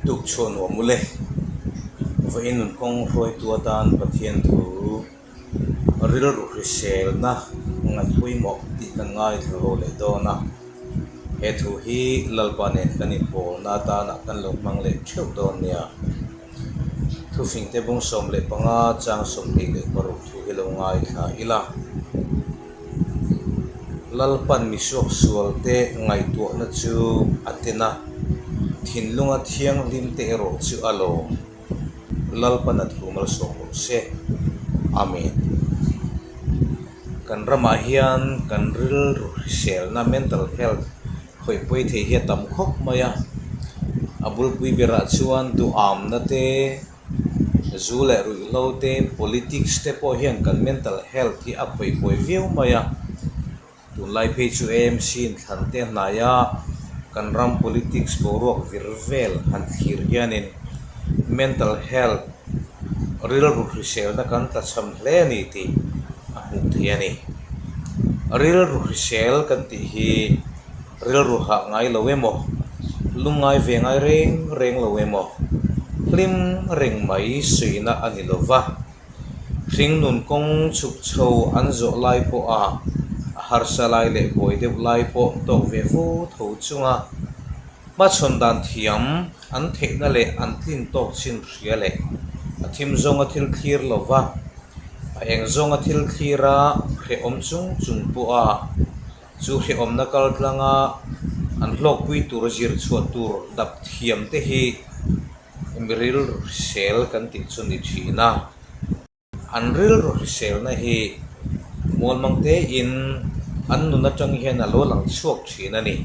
Tukchhuah nuam ule. Vawiin nun kawng hruaitu atan Pathian thu rilru hriselna ngaihpawimawh tih kan ngaithla ro leh dawn a. He thu hi Lalpa nen kan inpawlna atana kan lo hmang leh theuh dawn nia. Thufingte bung 15 chang 26 thu hi lo ngaithla ila. Lalpan misuak sualte ngaihtuahna chu a ten a, thinlunga thianghlim te erawh chu a lawm. Lalpan a thu malsawm rawh se. Amen. Kan ramah hian kan rilru hriselna, mental health, khawih pawi thei hi a tam khawp mai a. A bulpui berah chuan duhamna te, Zu leh ruihhlo te, politics te pawh hian kan mental health hi a khawih buai viau mai a. Tunlai phei chu AMC inthlan te hnaia kan ram politics boruak vir vel han thlir hianin mental health rilru hriselna kan tlachham hle a ni tih a hmuh theih a ni. Rilru hrisel kan tih hi Rilru hah ngai lo emaw, lungngai ve ngai reng reng lo emaw, hlim reng mai suihna a ni lo va. Hringnun kawng chhuk chho an zawh lai pawha a harsa lai leh buai deuh lai pawh tawk ve fo tho chunga hmachhawn dan thiam an theihna leh an tlin tawk chin hria leh a thim zawnga thil thlir lo va, a eng zawnga thil thlira hrehawm chung chung pawha Chu hrehawmna kal tlanga an hlawkpui tur zir chhuah tur dap thiam te hi mi rilru hrisel kan tih chu ni thin a. An rilru hriselna hi mualmang tein an nun atang hian a lo lang chhuak thin a ni.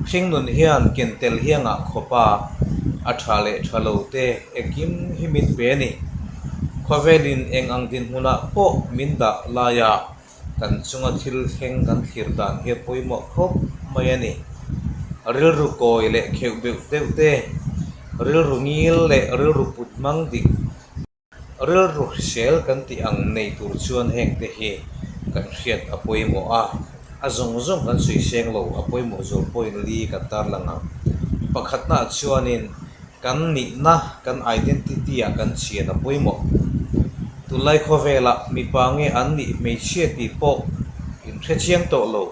Hringnun hian ken tel hi a ngah khawp a, a tha leh tha lo te engkim hi min pe a ni. Khawvelin eng ang dinhmunah pawh min dah laia Kan chunga thil thleng kan thlir dan hi a pawimawh khawp mai a ni. Rilru kawi leh kheuh beuh deuh te, rilru ngil leh rilru put hmang dik, rilru hrisel kan tih ang nei tur chuan heng te hi kan hriat a pawimawh a, a zawng zawng kan sawi seng lo, a pawimawh zual point li kan tarlang ang. Pakhatnaah chuanin Kan nihna, kan identity-ah kan chian a pawimawh. Tunlai khawvelah mipa nge an nih hmeichhia tih pawh inhre chiang tawh lo.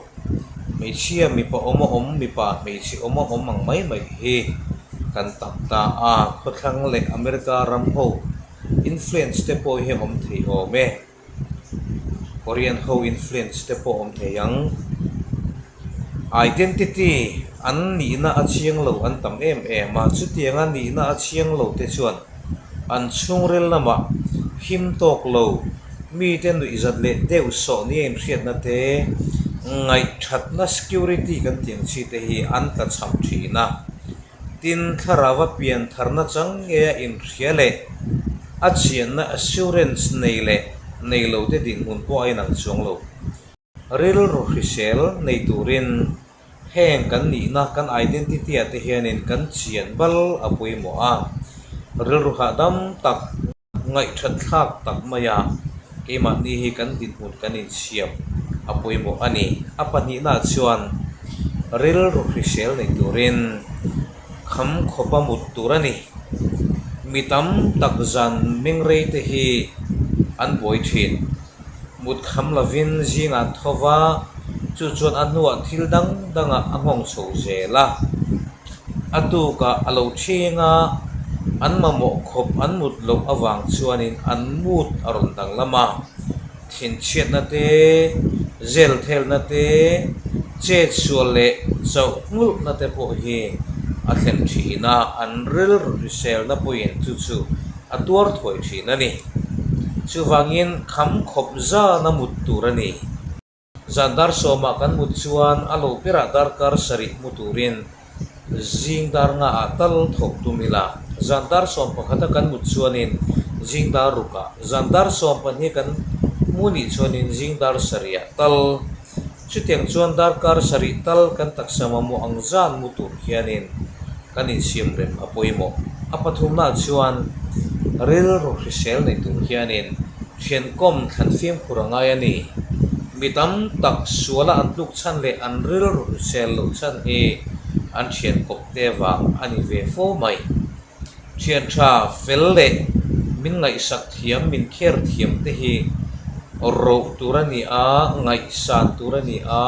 Hmeichhia mipa awm a awm, mipa hmeichhe awm a awm ang mai mai hi kan tam ta a, khawthlang leh America ram ho influence te pawh hi a awm thei awm e. Korean ho influence te pawh awm thei ang. Identity an nihna a chiang lo an tam em em a, chutianga nihna a chiang lo te chuan an chhungril lamah him tawk lo, mite nuihzat leh deuh sawh nia inhriatna te, ngaihthatna security kan tih ang chi te hi an tlachham thin a. Tin, thlarau a pian tharna chang nge a inhria leh a chianna assurance nei leh nei lo te dinhmun pawh a inang chuang lo. Rilru hrisel nei turin heng kan nihna, kan identity ah te hianin kan chian bal a pawimawh a, rilru hahdam tak, Ngaihthat thlak tak mai a, keimahni hi kan dinhmun kan insiam a pawimawh a ni. A pahnihnaah chuan rilru hrisel nei turin kham khawpa mut tur a ni. Mi tam tak zan mengrei te hi an buai thin. Mut kham lovin zingah an tho va, chu chuan a hnuah thil dang dangah a nghawng chho zel a. A tukah a lo ṭhing a, an mamawh khawp an mut loh avang chuanin an mut a rawn danglam a, thinchhiatna te, zelthelna te, chetsual leh chauh nghulhna te pawh hi a thlen ṭhin a, an rilru hriselna pawhin chu chu a tuar thuai ṭhin a ni. Chuvangin kham khawp zana mut tur a ni. Zan dar sawmah kan mut chuan a lo berah darkar sarih hmu turin zing dar ngaah tal thawk tum ila. Zan dar sawm pakhata kan mut chuanin zing dar rukah, zan dar sawm pahnih kan hmu nih chuanin zing dar sarihah tal. Chutiang chuan darkar sarih tal kan taksa mamawh ang zan mu tur hianin kan insiam rem a pawimawh. A pathumnaah chuan rilru hrisel nei tur hianin Thiankawm thlan fimkhur a ngai a ni. Mi tam tak suala an tluk chhan leh an rilru hrisel loh chhan hi an thian kawp te vang a ni ve fo mai. Thian tha fel leh min ngaihsak thiam, min kher thiam te hi roh tur a ni a, ngaihsan tur a ni a,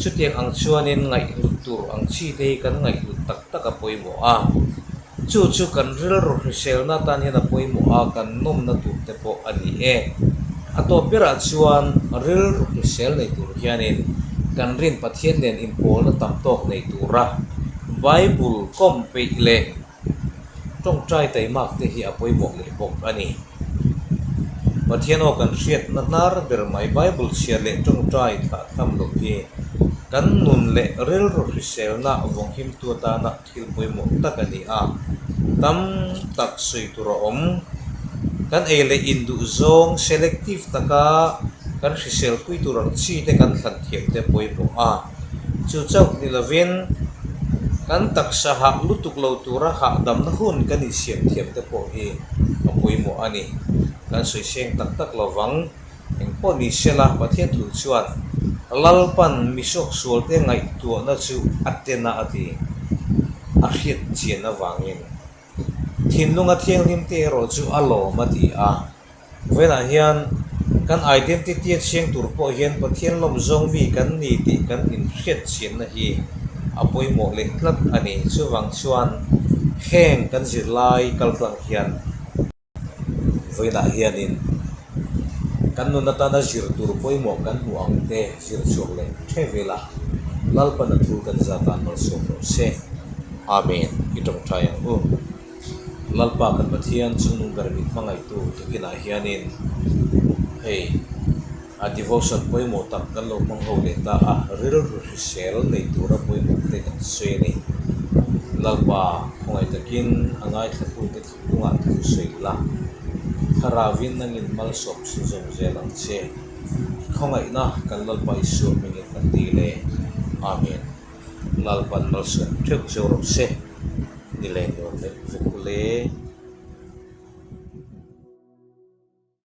chutiang ang chuanin ngaihhlut tur ang chi te hi kan ngaihhlut tak tak a pawimawh a. Chu chu kan rilru hriselna atan hian a pawimawh a, kan nawmna tur te pawh a ni e. A tawp berah chuan rilru hrisel nei tur hianin kan rin Pathian nen inpawlna tam tawk nei tura Bible kawm peih leh tawngtai taimak te hi a pawimawh leh bawk a ni. Pathian aw kan hriatna hnar ber mai Bible chhiar leh tawngtai thlah tham loh hi kan nun leh rilru hriselna vawnghimtu atana Thil pawimawh tak a ni a, tam tak sawi tur a awm. Kan ei leh in duh zawng selective taka kan hrisel pui tur ang chi te kan thlan thiam te pawimawh a. Chu chauh ni lovin kan taksa hah lutuk lo tura hahdamna hun kan insiam thiam te pawh hi a pawimawh a ni. Kan sawi seng tak tak lovang. Eng pawh ni sela, Pathian thu chuan Lalpan misuaksualte ngaihtuahna chu a ten a a ti. A hriat chian avangin thinlunga thianghlimte erawh chu a lawm a ti a. Vawiinah hian kan identity a chhiang tur pawh hian Pathian lawm zawng mi kan ni tih kan inhriat chianna hi a pawimawh leh tlat a ni. Chuvang chuan heng kan zirlai kaltlang hian. Vawiinah hianin kan nun atana zir tur pawimawh kan hmuh ang te zir chhuak leh theuh ila, Lalpan a thu kan zat a malsawm rawh se. Amen. I tawngtai ang u. Lalpa kan Pathian chungnung ber min hmangaihtu tukinah hianin hei A devotion pawimawh tak kan lo hmang ho leh ta a, rilru hrisel nei tura pawimawh te kan sawi a ni. Lalpa khawngaih takin a ngaithlatute thinlungah thu sawi la, Thlarauin nangin malsawm chhunzawm zel ang che. I khawngaihna kan Lalpa Isua hmingin kan dil e. Amen. Lalpan malsawm theuh cheu rawh se. Ni leh nuam leh vek ule.